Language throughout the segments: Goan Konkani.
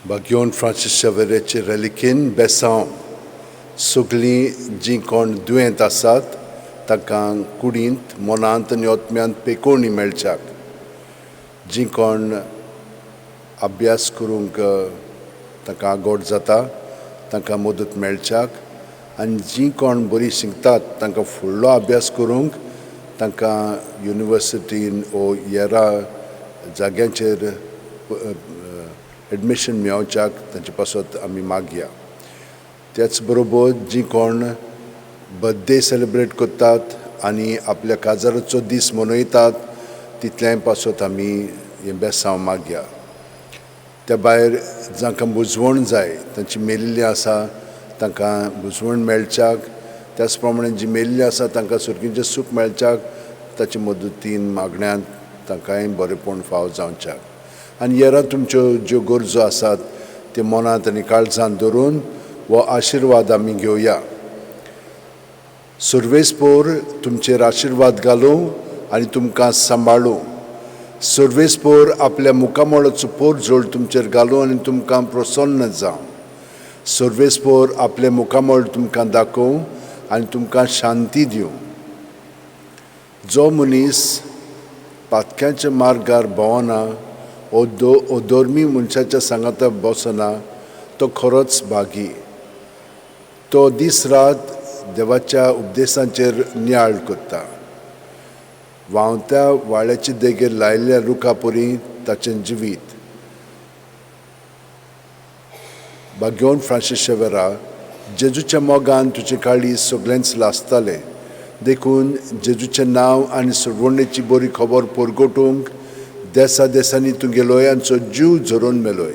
भाग्योन फ्रांसीस शावेराचे रेलिकेन बेसांव सगळीं जीं कोण दुयेंत आसात तांकां कुडींत मनांत आनी ओतम्यांत पेकोवणी मेळच्याक, जीं कोण अभ्यास करूंक तांकां आगोट जाता तांकां मदत मेळच्याक, आनी जीं कोण बरीं शिकतात तांकां फुडलो अभ्यास करूंक तांकां युनिवर्सिटीन ओ येरा जाग्यांचेर एडमिशन मेळोवच्याक तांचे पासत आमी मागया. त्याच बरोबर जीं कोण बर्थडे सेलिब्रेट करतात आनी आपल्या काजाराचो दीस मनयतात तितल्याय पासत आमी हें बेसांव मागया. त्या भायर जांकां बुजवण जाय तांची मेल्ली आसा तांकां बुजवण मेळच्याक, त्याच प्रमाणे जी मेल्ली आसा तांकां सुर्गीचें सूख मेळच्याक ताचे मदतीन मागण्यांत तांकांय बरेंपण फाव जावच्याक. आनी येरा तुमच्यो ज्यो गरजो आसात त्यो मनांत आनी काळजांत धरून हो आशिर्वाद आमी घेवया. सर्वेस्पोर तुमचेर आशिर्वाद घालूं आनी तुमकां सांबाळूं. सर्वेस्पोर आपल्या मुखामळाचो पोरजोड तुमचेर घालूं आनी तुमकां प्रसन्न जावं. सर्वेस्पोर आपलें मुखामळ तुमकां दाखोवं आनी तुमकां शांती दिवं. जो मनीस पातक्याच्या मार्गार भोंवना अधर्मी मनशाच्या सांगाता बसना तो खरोच भागी. तो दीस रात देवाच्या उपदेशांचेर नियाळ करता. व्हांवत्या वाळ्याचे देगेर लायिल्ल्या रुखा परी ताचें जिवीत. भाग्योन फ्रांसीस शेवेरा, जेजूच्या मोगान तुजें काळीज सगळेंच लासतालें, देखून जेजूचें नांव आनी सोडवणेची बरी खबर परगटूंक देसा देसांनी तुगे लोयांचो जीव झरोवन मेलोय.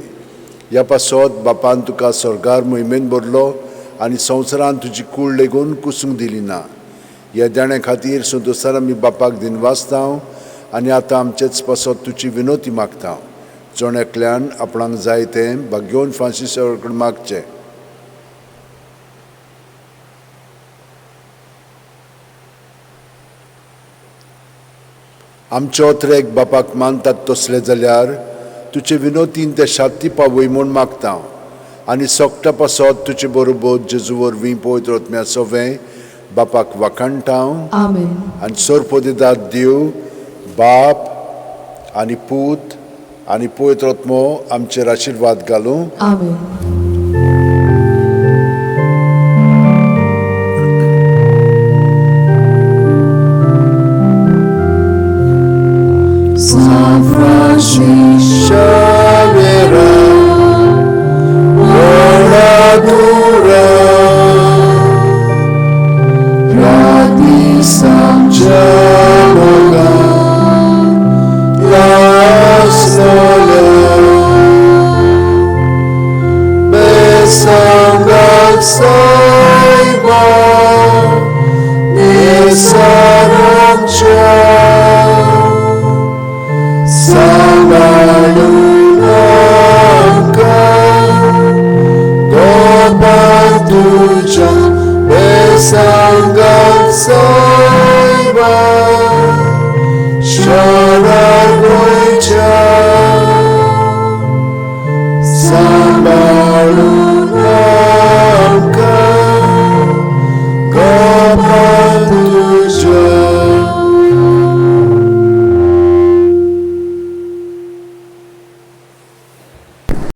ह्या पासत बापान तुका स्वर्गार मोहिमेन भरलो आनी संवसारान तुजी कूड लेगून कुसूंक दिली ना. ह्या देण्या खातीर संतोसान आमी बापाक दिनवासता आनी आतां आमचेच पासत तुजी विनोती मागता. जण एकल्यान आपणाक जाय तें भाग्योन फ्रांसीस कडेन मागचें. आमचो त्रेक बापाक मानतात तसले जाल्यार तुजे विनोतीन ते शांती पावय म्हूण मागता आनी सोगटा पासत तुजे बरोबर जेजू वरवीं पवित्र आत्म्या सवें बापाक वाखाणटा. आमेन. आनी सरपदेदाद देव बाप आनी पूत आनी पवित्र आत्मो आमचेर आशिर्वाद घालूं. आमेन. San Francis Xavier, voladura, Gratis Jamoga, Lasnola, Besangat.